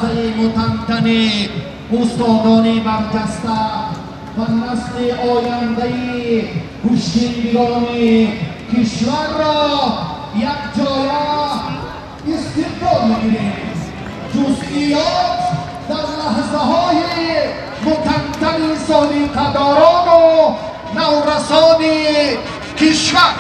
Мутантани устодони барҷаста ва насли ояндаи гӯштингирони кишварро якҷоя истиқбол мегирем. Ҷузъиёт дар лаҳзаҳои мутантани солиқадорону наврасони кишвар.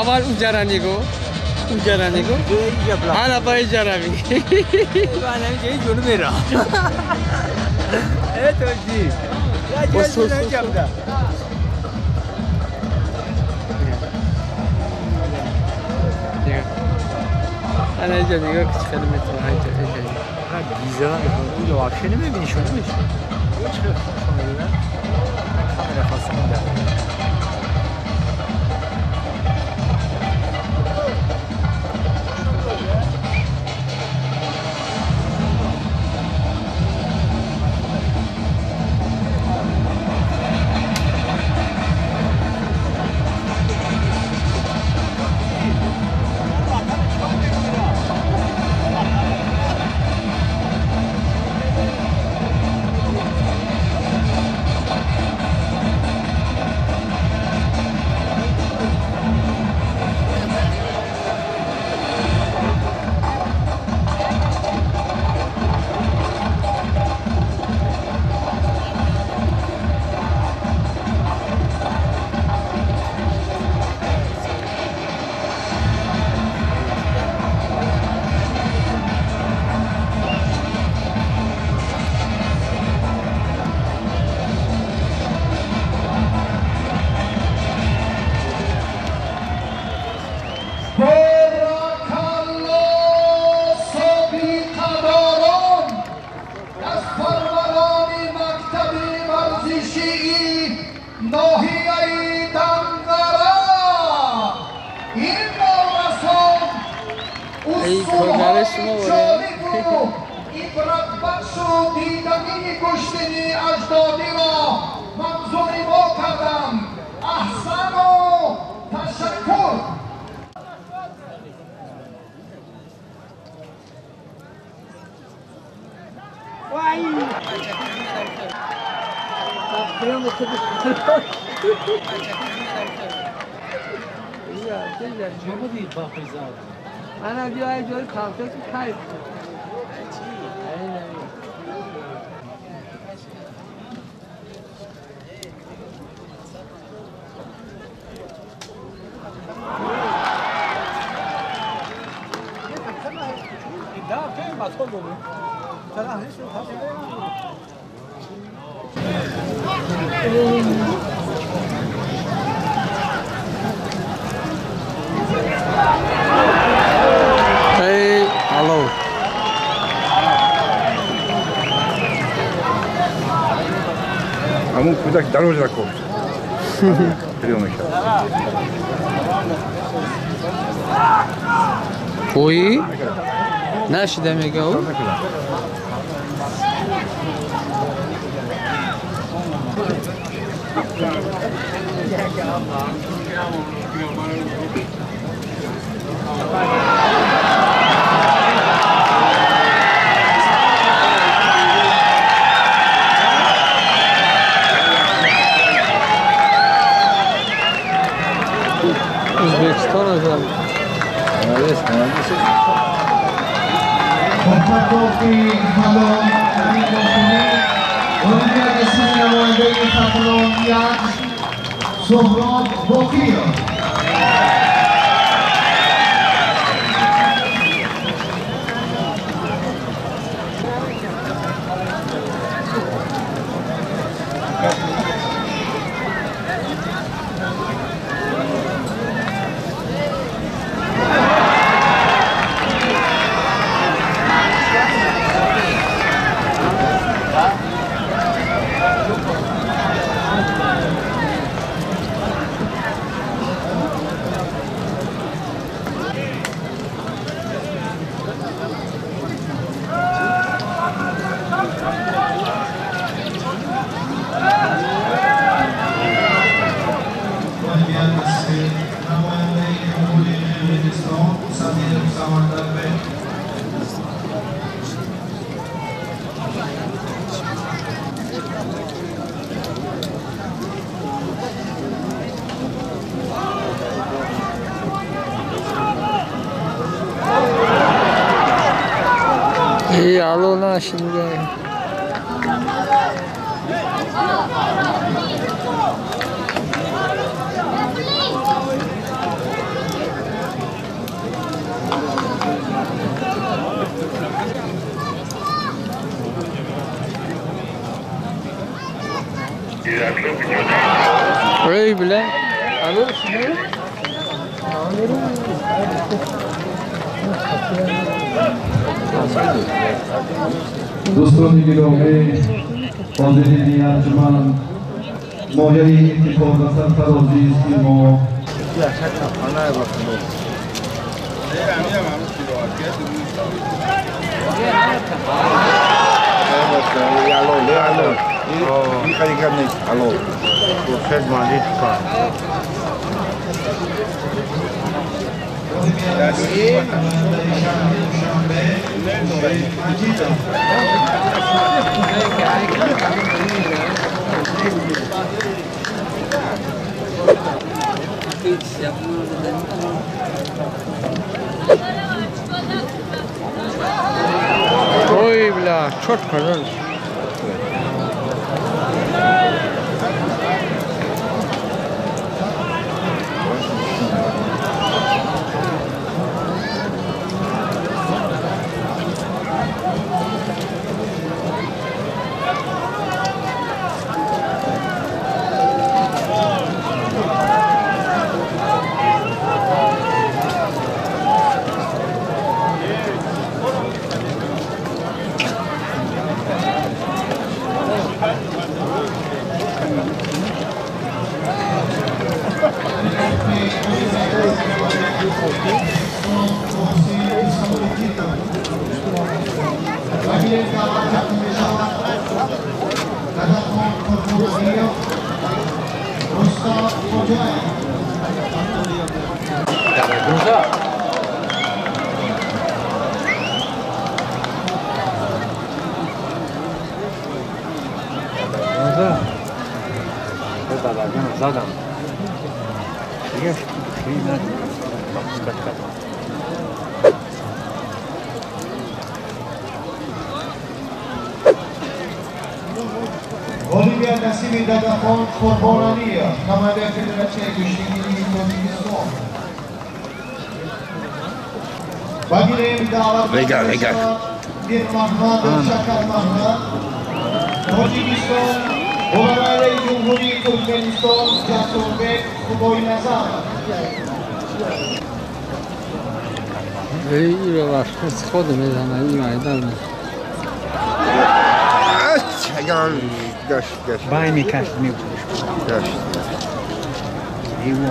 اول اونجا نگو اونجا نگو حالا با اینجا می جلو میرم ای توجی انا اینجا نگاه که خیلی میتونم اینجا گیزه اون واکشن نمیبینی شما نمیشه کاملا خواستم اون انا بیای جای کافه که کیف. Hey, hallo. Амун кудак дароза кофт. Приём мешавад. Ой? Нашида мега ӯ? Узбекистон азам. Молодец, молодец. سهراب باقیه. Ey alô нашида. Ey бля. Алло, دوستان گرامی، حاضرین ارجمند، مایه افتخار و سرفرازی است که ما Ой, бля, чётко, да? Задам. Я Насиби Дадахон Қурбоналиев, намояндаи Федератсияи гӯштигирии Тоҷикистон. Ба гилем даъват Мирмаҳмад Шакармаҳмад, Тоҷикистон, Ғуломалии Ҷумҳурии Туркманистон Ҷасурбек Худойназар. Иро худ мезанад, ин майдон. Байни кашт мегӯш. Его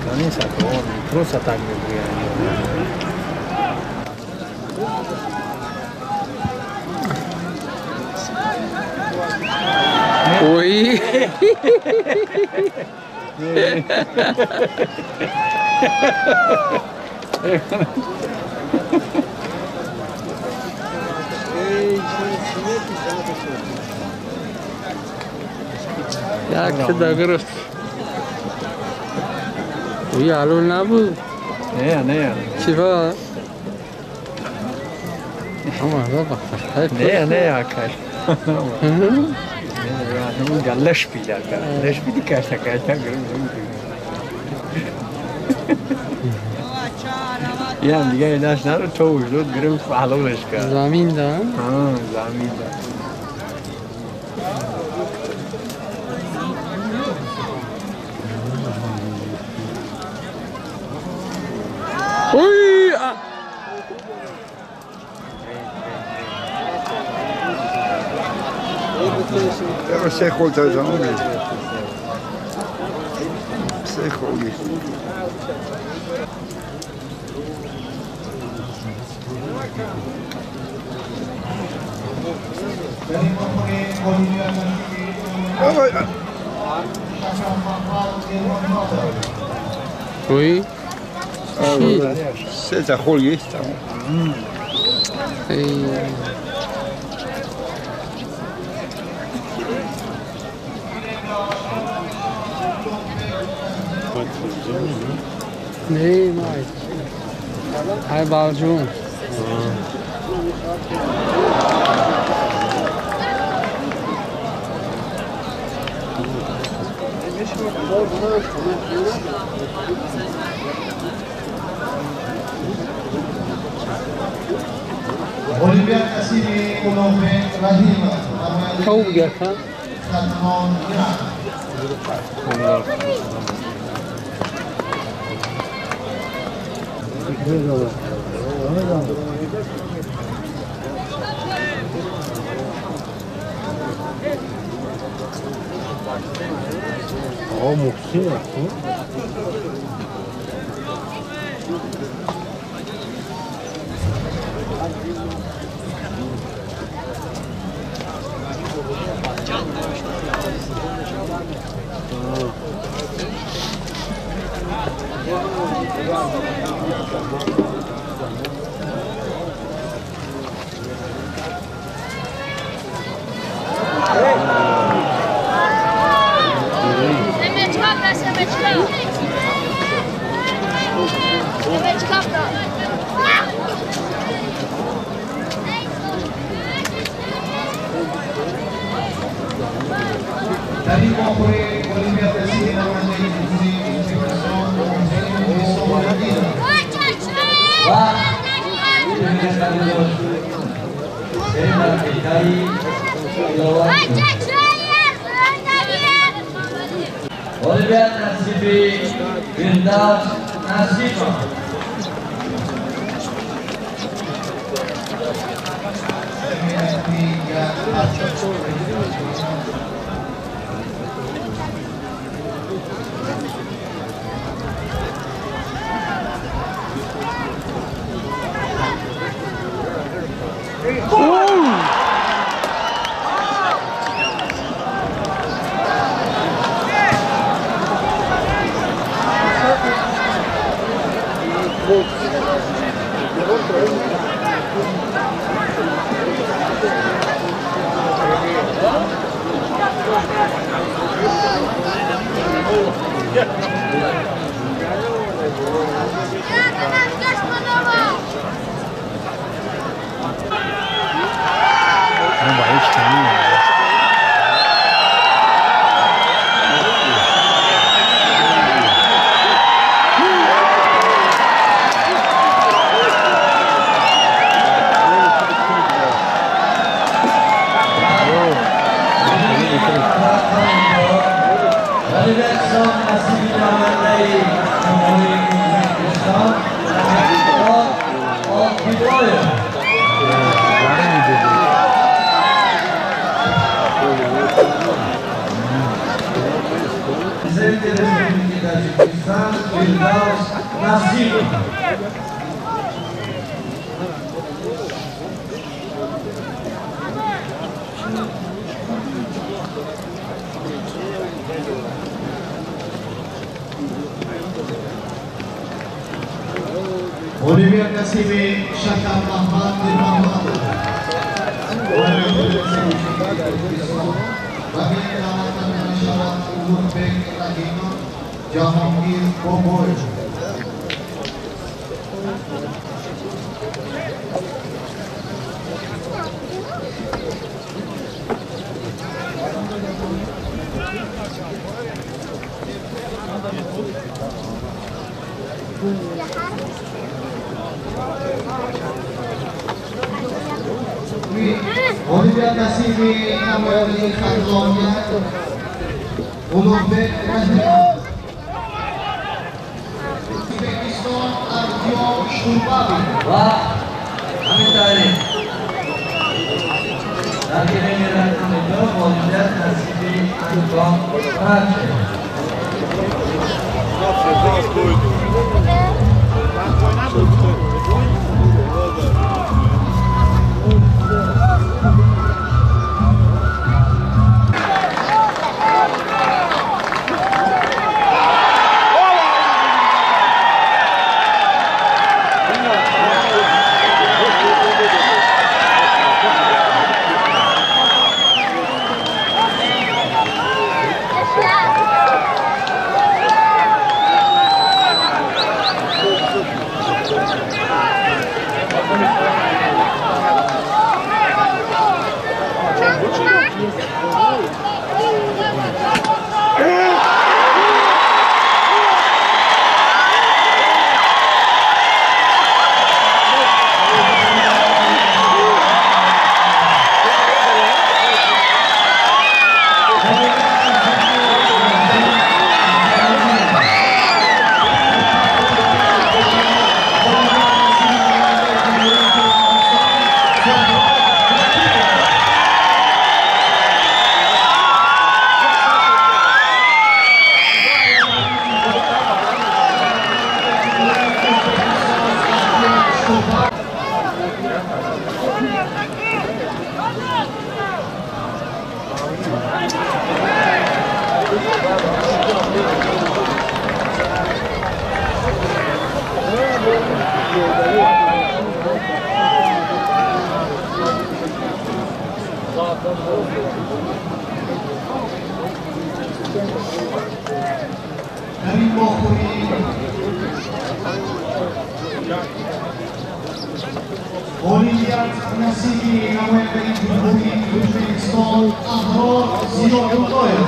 конец он просто так мегӯянд. Ой. Як дагрифт. Уй алол набуд. Не, не. Чиба? Ама баба. Не, не, акай. Не, леш пида, леш пиди кашта кашта грим. Я дига инаш нару то уждод грим алолеш ка. Замин да? А, замин да. Ой! Психологи. Ой. Се захоли там. Не, май. Ай балҷун. Олимпиад Насиби Улуғбек Раҳимов, Ков гирифта? Хатлон, Иран. О, Мухсин, Дар ин вохӯрӣ Олимпиад Насиби намояндаи Ҷумҳурии Ӯзбекистон Ҳусомиддинов ва Олимпиад Насиби Фирдавс Насимов. Фирдавс Насибов. Оливер Насиби Шакар Маҳмад Мирмаҳмадов. Улуғбек Раҳимов, Ҷаҳонгир Бобоев. Оливер Насиби намояндаи Хатлония Улуғбек Раҳимов. Ӯзбекистон Артём Шурбабин. Ва ҳамин тариқ дар гиреми рақами 2 ғолибият насиби Антон Прачев. Karim Bokhuri. Ғолибият насиби намояндаи Ҷумҳурии Ӯзбекистон Аҳрор Зиёдуллоев.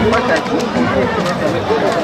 What? We'll be right back.